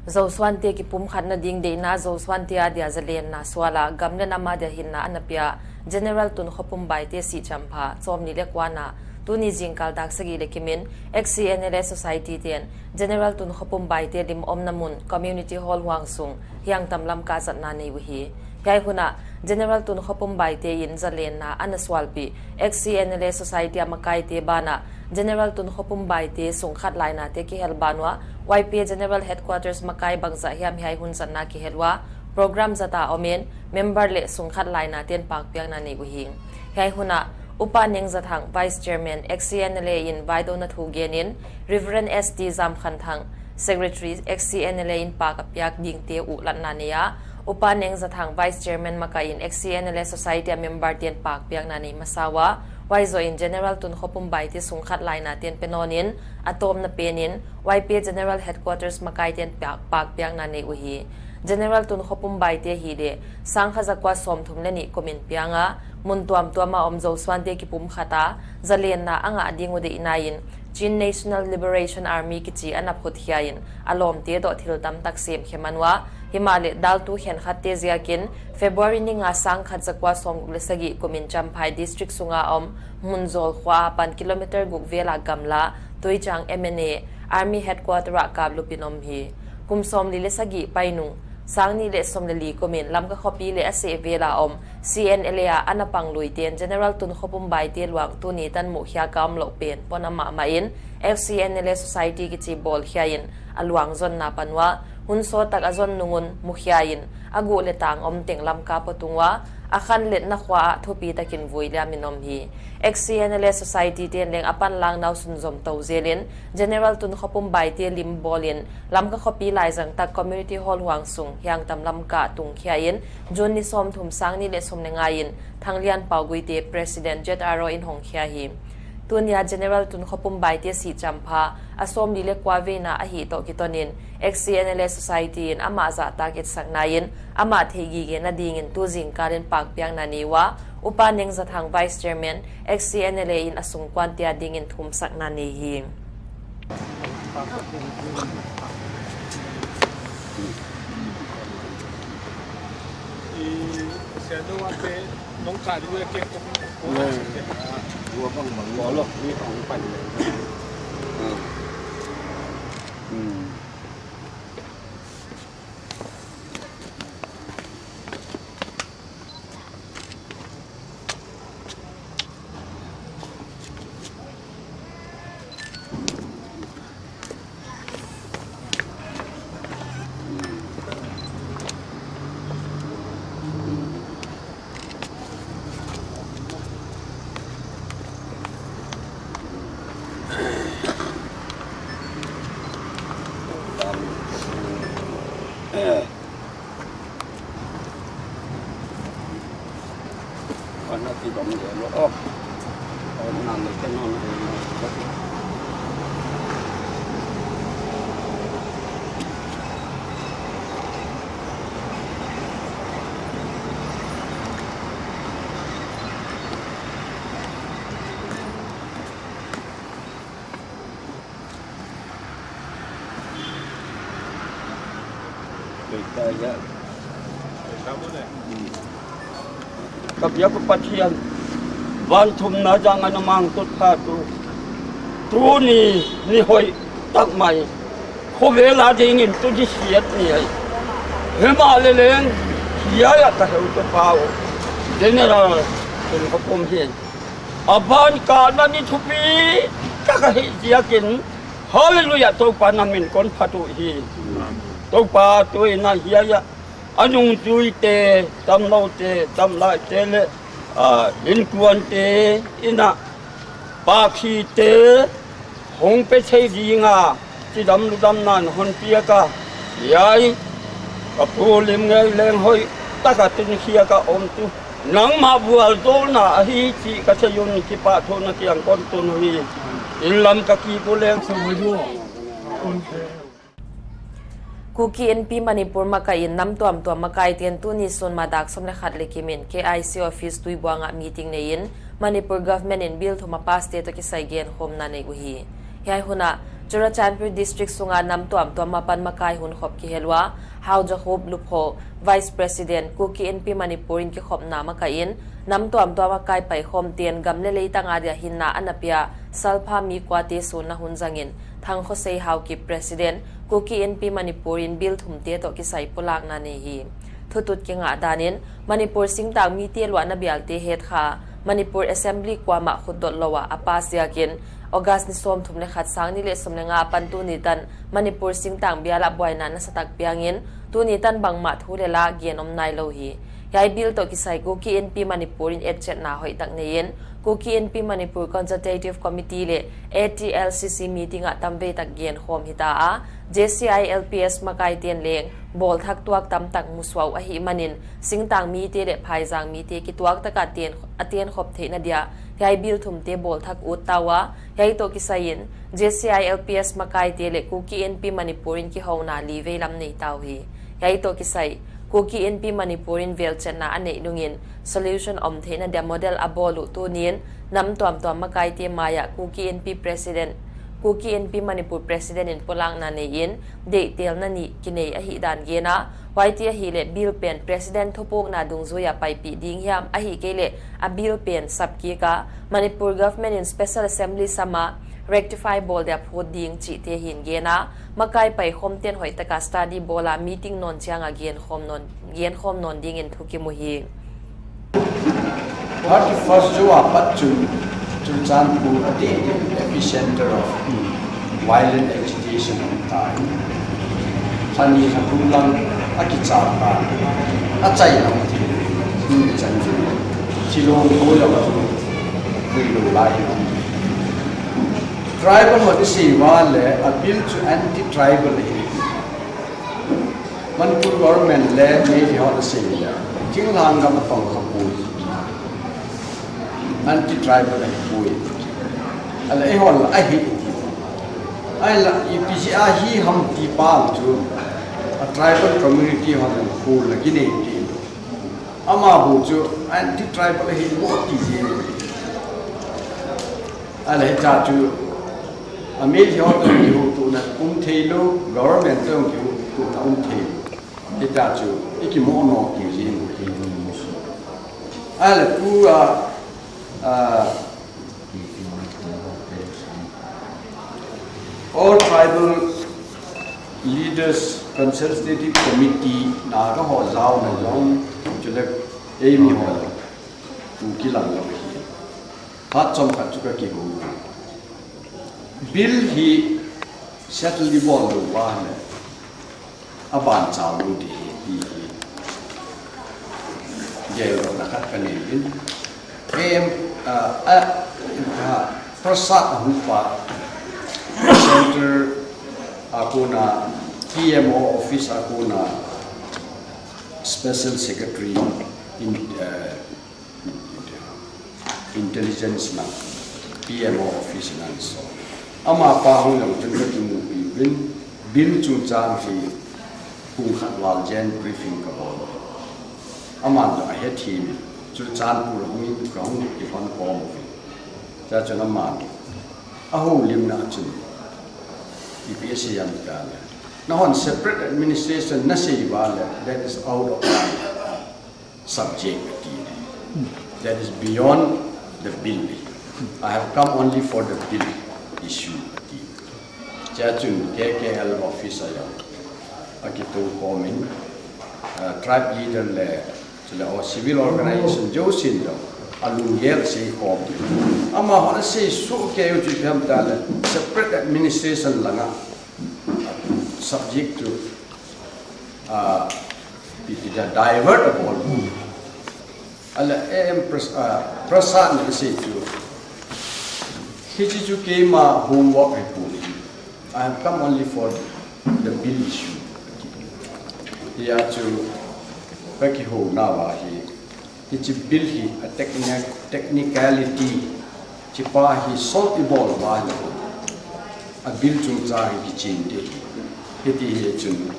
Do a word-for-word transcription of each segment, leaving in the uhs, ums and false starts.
Zosuante kipumkhatna ding deihna Zosuante adia zalenna suala gam leh nam adia hinna ana pia General Tunkhopum Baite sih champha sawmnih leh kuana tuni zingkal dak sagih leh kimin ex-C N L A society ten General Tunkhopum Baite lim omna mun Community Hall huang sung Hiangtam Lamka zatna nei uhi. Hiai hun ah General Tunkhopum Baite in zalenna ana sualpih ex-C N L A society a makaite banah General Tunkhopum Baite sungkhat lainate kihel ban ua Y P A General Headquarters makai bangzah hiam hiai hun zatna kihel ua program zata omin member leh sungkhat lainaten pakpiakna nei uhi. Hiai hun ah Upa Neng Zathang Vice Chairman ex-C N L A in vaidouna thu genin Reverend S T Zamkhanthang Secretary ex-C N L A in pak a piak dingte uh latna nei a, Upa Neng Zathang Vice Chairman makaih in ex-C N L A society a member ten pakpiakna nei masa ua, huai zoh in General Tunkhopum Baite sungkhat lainaten pe nawn in a tawpna penin Y P A General Headquarters makaiten piak pakpiakna nei uhi. General Tunkhopum Baite hi leh sangkhat zakua sawmthum leh nih kumin pianga mun tuamtuama om Zosuante kipumkhata zalenna a ngah ding uh deihna in Chin National Liberation Army kichi ana phut khia in a lawmte toh thil tamtak semkhe man ua, himahleh daltu khenkhatte ziakin February ni nga sangkhat zakua sawmguk leh sagih kumin Champhai District sunga om Munzawl khua apan kilometer guk vela gamla Tuichang M N A Army Headquarter ah kaplupin om hi. Kum sawmli leh sagih painung sangnih leh sawm leh li kumin Lamka khopi leh a seh vela om C N L A a ana pang luiten General Tunkhopum Baite luang tuni tan muh khiak a omlouh pen pon a mahmah in ex-C N L A society kichi bawl khia in a luang zonna pan ua hun sawttak a zon nung un mu khia in a guh leh tang om teng Lamka pawtung ua a khanletna khua ah thupi takin vui liamin om hi. Ex-C N L A society ten leng a panlakna uh sunzom tou zelin General Tunkhopum Baite lim bawlin Lamka khopi laizang tak Community Hall huang sung Hiangtam Lamka tung khia in June ni sawmthum sangnih leh sawm leh nga in Thanglianpau Guite President Z R O in hong khia hi. Tunia General Tunkhopum Baite sih champha a sawmli leh kua veina ahih toh kitonin ex-C N L A society in amah zahtak etsakna in amah theihgigena dingin tu zingkalin pakpiakna nei ua, Upa Neng Zathang Vice Chairman ex-C N L A in a sungkuante a dingin thumsakna nei hi. Ka biak uh Pathian, van thumna zang a na mangtut kha tu. Tuni ni hoih tak mai. Khovel a dingin tuni siat ni ahi. Himahleh leng, hiai a ka heutupa uh General Tunkhopum hi. A van kahna ni thupi tak ahih ziakin, Hallelujah, Toupa na min kon phat uhi. Toupa tuin a hiai a, a nungzuite, damloute, damlaite leh, ah, inkuante, inn a, pakhite, hong pe thei dinga, chidam ludamna na hon piak a, hiai, ka pu lim ngei leng hoih, taka tun khiak a om tu. Nangmah vualzawlna ahi chih ka thei un kipahthu na kiang kon tun uhi. Inn lam ka kip uleng. Kuki Inpi Manipur makaih in nam tuamtuam makaiten tuni sunma dak sawm leh khat leh kimin K I C office Tuibuang ah meeting nei in Manipur government in bill thum a pass te toh kisai genkhawmna nei uhi. Hiai hun ah Churachandpur District sunga nam tuamtuam apan makai hunkhop kihel ua, Hau Jacob Lupho, Vice President, Kuki Inpi Manipur in kikhopna makaih in, nam tuamtuam makai paikhawmte'n gam leh leitang adia hinna ana pia, salpha mi kuate sunna hun zangin, Thangkhosei Haokip, President, Kuki Inpi Manipur in bill thumte toh kisai pulakna nei hi. Thutut kingah danin, Manipur singtang mite luahna bialte hetkha, Manipur Assembly kuamah khutdot lou a a pass ziakin, August ni sawmthum leh khat, sang nih leh sawm leh nga apan tuni tan Manipur singtang bial ah buaina nasatak piangin, tuni tan bangmah thu leh la gen om nailou hi. Hiai bill toh kisai Kuki Inpi Manipur in etchetna hoihtak nei in, Kuki Inpi Manipur Consultative Committee leh A T L C C meeting ah tamveitak genkhawm hita a, J C I L P S makaite'n leng bawlthak tuak tamtak musuah uh ahihmanin, singtang mite leh phaizang mite kituaktak a ten, a tenkhop theihna dia hiai bill thumte bawlthak ut ta ua, hiai toh kisai in, J C I L P S makaite leh Kuki Inpi Manipur in kihouna li veilam nei ta uhi. Hiai toh kisai, Kuki Inpi Manipur in velchetna a neih nungin, solution om theihna dia model a bawl uh tuni'n, nam tuamtuam makaite mai ah Kuki Inpi President, Kuki Inpi Manipur President in pulakna nei in, deihtelna nih kinei ahihdan gen a, huaite ahihleh bill pen President thupukna dungzui a paipih ding hiam, ahihkeileh a bill pen sapkik a, Manipur Government in Special Assembly sam a rectify bawl dia phut ding chihte hi'n gen a, makai paikhawmte'n hoihtaka study bawl a meeting nawn chiang a genkhawm nawn, genkhawm nawn dingin thukim uhi. Thirty-first June apat chun Churachandpur a di epicenter of violent agitation om ta hi. Thani kha kum lang a kichap ta, a chai lam ti, ni chan chu, Shillong ko ya ba chu, kui lo lai. Tribal hon i si ua leh, a bill chu anti-tribal hi. Manipur government leh Meitei hon a si leh, thinglhang gam a pang kha pui. Anti-tribal ahi pui. A leh ei hon a hi ti. Ai la, i pi si a hi ham ti pa chu, a tribal community hon a khu la ki nei ti. Amah bu chu anti-tribal hi mo ti zi. A leh ta chu, a mi hon tawh kihutuhna um theilou, government tawh kihutuhna um theilou. Hita chu, i ki mo no ki zi. A leh pu a, a, All Tribal Leaders Consultative Committee na ka ho zau na zong, chuleh ei mi ho zong, tu kilang lo hi. Phat chom khat chu ka kihou. Bill hi settle di bawl lou ua leh, a ban chau lou di hi, hi, hi. Geldohna khat ka nei in. Em, ah, ah, ah, Prasad a hung pa, Center a kona, P M O office a kona, Special Secretary in, eh, Intelligence na, P M O office na so. Amah pa hong zong chun ka kimupi uvin, bill chungchang hi kum khat val zen briefing ka bawl. Aman zong a het hi mi, Churachandpur hong in ka hong kihon kawm uvin. Chachun aman, a houlimna chun, I P S C M ka leh. Na hon separate administration na si ua leh, that is out of line. Subject a ti. That is beyond the bill. I have come only for the bill issue a ti. Chachun K K L office a zong a kitu kawm in, uh, tribe leader leh, chuleh, oh, civil organization zousin zong a lunggel si kawm. Amah hon a si su ke u chu piam ta leh, separate administration langa, subject to, uh, pi pi da divert a bawl. A leh, eh, em, Pras-, ah, Prasad na si chu. Hichi chu keima homework hi pu. I have come only for the bill issue. Hia chu ka kihouna ua hi. Hichi bill hi a techni-, technicality. Chi pa hi solve i bawl ua hi. A bill chungchang hi kiching te. Hiti hi chun,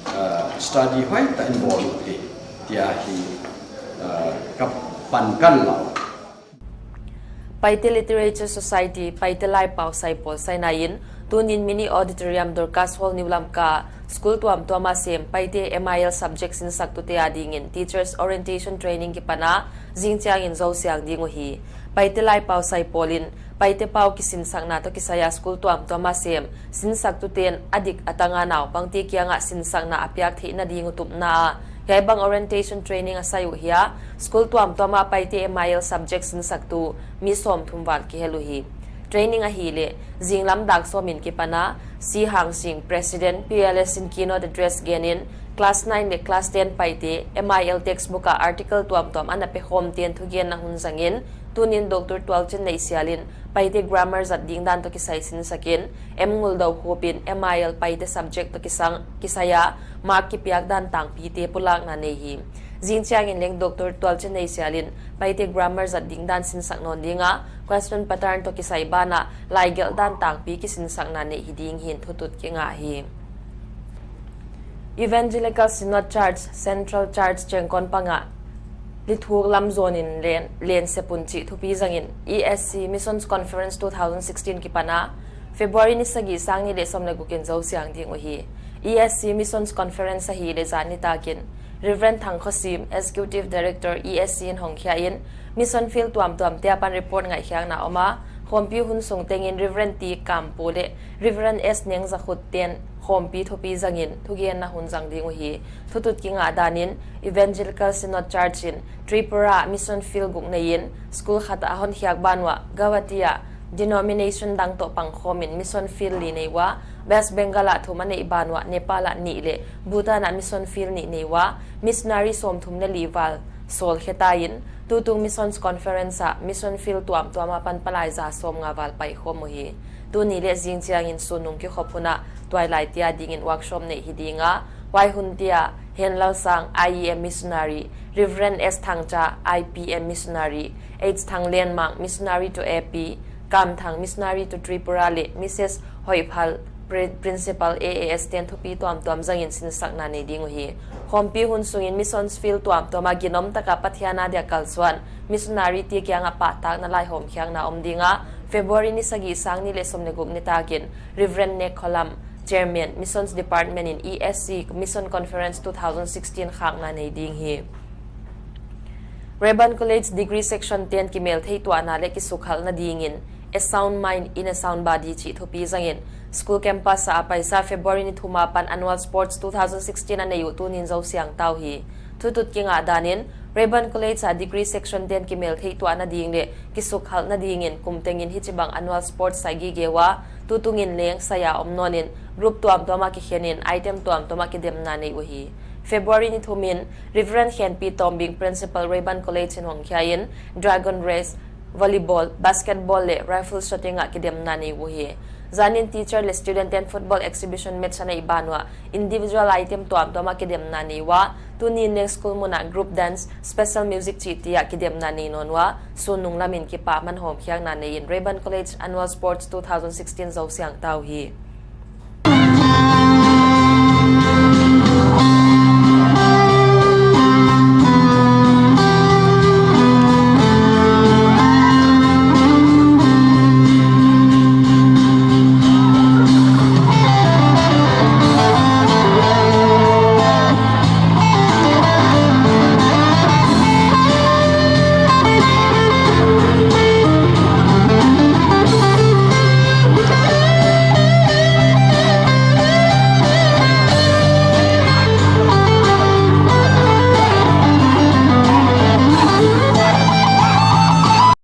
ah, study hoihtah in bawl uh te, tia hi, ah, ka pan kan lau. Paite Literature Society, Paite Laipau Saipol saina in, Tunin Mini Auditorium, Dorcas Hall, New Lamka, school tuamtuam a sem Paite M I L subject sinsaktute adingin Teachers Orientation Training kipan a, zingchiangin zosiang ding uhi. Paite laipau saipawlin Paite pau kisinsakna toh kisai a school tuamtuam a sem sinsaktuten a dik a tang a naupangte kiangah sinsakna a piak theihna ding uh tupna a hiai bang orientation training a sai uh hi a, school tuamtuam a Paite M I L subject sinsaktu mi sawmthum val kihel uhi. Training ahihleh zinglam dak sawmin kipan a, C Hangsing, President, P L S in keynote address genin, class nine leh class ten Paite M I L textbook a article tuamtuam ana pe khawmte'n thugenna hun zangin, tunin Doctor Tualchin Neisialin Paite grammar zat ding dan toh kisai sinsakin, M Nguldou Khupin M I L Paite subject toh kisang, kisai a mark kipiak dan tangpite pulakna nei hi. Zingchiangin leng Doctor Tualchin Neisialin Paite grammar zat ding dan sinsak nawn ding a, question pattern toh kisai banah laigelh dan tangpi kisinsakna nei hi ding hi'n thutut kingah hi. Evangelical Synod Church, Central Church Chengkon pangah lithuk lam zawnin len, len sepun chih thupi zangin E S C Missions Conference two thousand sixteen kipan a, February ni sagih, sang nih leh sawm leh guk in zosiang ding uhi. E S C Missions Conference ahihleh zan nitakin Reverend Thang Khosim, Executive Director, E S C in hongkhia in, mission field tuamtuamte apan report ngaihkhiakna om a, khawmpi hun sung tengin Reverend T Kampu leh Reverend S Nengzakhut te'n khawmpi thupi zangin thugenna hun zang ding uhi. Thutut kingah danin Evangelical Synod Church in Tripura mission field guk neiin, school khat a honkhiak ban uah Guwahati ah denomination dang toh pangkhawmin mission field li nei ua, West Bengal ah thum a neih ban uah Nepal ah nih leh Bhutan ah mission field nih nei ua, missionary sawmthum leh li val sawlkhe ta in, tutung Missions Conference ah mission field tuamtuam apan palai za sawmnga val paikhawm uhi. Tuni leh zingchiangin sunnung kikhop hun ah tuailai te adingin workshop neih hi ding a, huai hun te ah Hen Lalsang, I E M missionary, Reverend S Thangcha, I P M missionary, H Thanglenmang, missionary to A P, Kamthang, missionary to Tripura leh Missus Hoihphal, Pri-, Principal A A S te'n thupi tuamtuam zangin sinsakna nei ding uhi. Khawmpi hun sungin missions field tuamtuam a ginom taka Pathian a dia kalsuan missionary te kiangah pahtakna laihawmkhiakna om ding a, February ni sagih, sang nih leh sawm leh guk nitakin Reverend Nek Kholam, Chairman, Missions Department in E S C Mission Conference two thousand sixteen khakna nei ding hi. Rayburn College Degree Section te'n kimeltheihtuahna leh kisukhalhna dingin A Sound Mind in a Sound Body chih thupi zangin, school campus ah a paisa February ni thum apan Annual Sports two thousand sixteen a nei uh tunin zosiang ta uhi. Thutut kingah danin, Rayburn College ah Degree Section te'n kimeltheihtuahna ding leh kisukhalhna dingin kum tengin hichibang Annual Sports sai gige ua, tutungin leng sai a om nawnin, group tuamtuam ah kikhenin, item tuamtuam ah kidemna nei uhi. February ni thum in, Reverend Khenpi Tombing, Principal, Rayburn College in hongkhia in, dragon race, volleyball, basketball leh rifle shooting ah kidemna nei uhi. Zanin teacher leh student te'n football exhibition match a neih ban uah individual item tuamtuam ah kidemna nei ua, tunin leng school mun ah group dance, special music chihte ah kidemna nei nawn ua, sunnung lamin kipahman hawmkhiakna neiin Rayburn College Annual Sports two thousand sixteen zosiang ta uhi.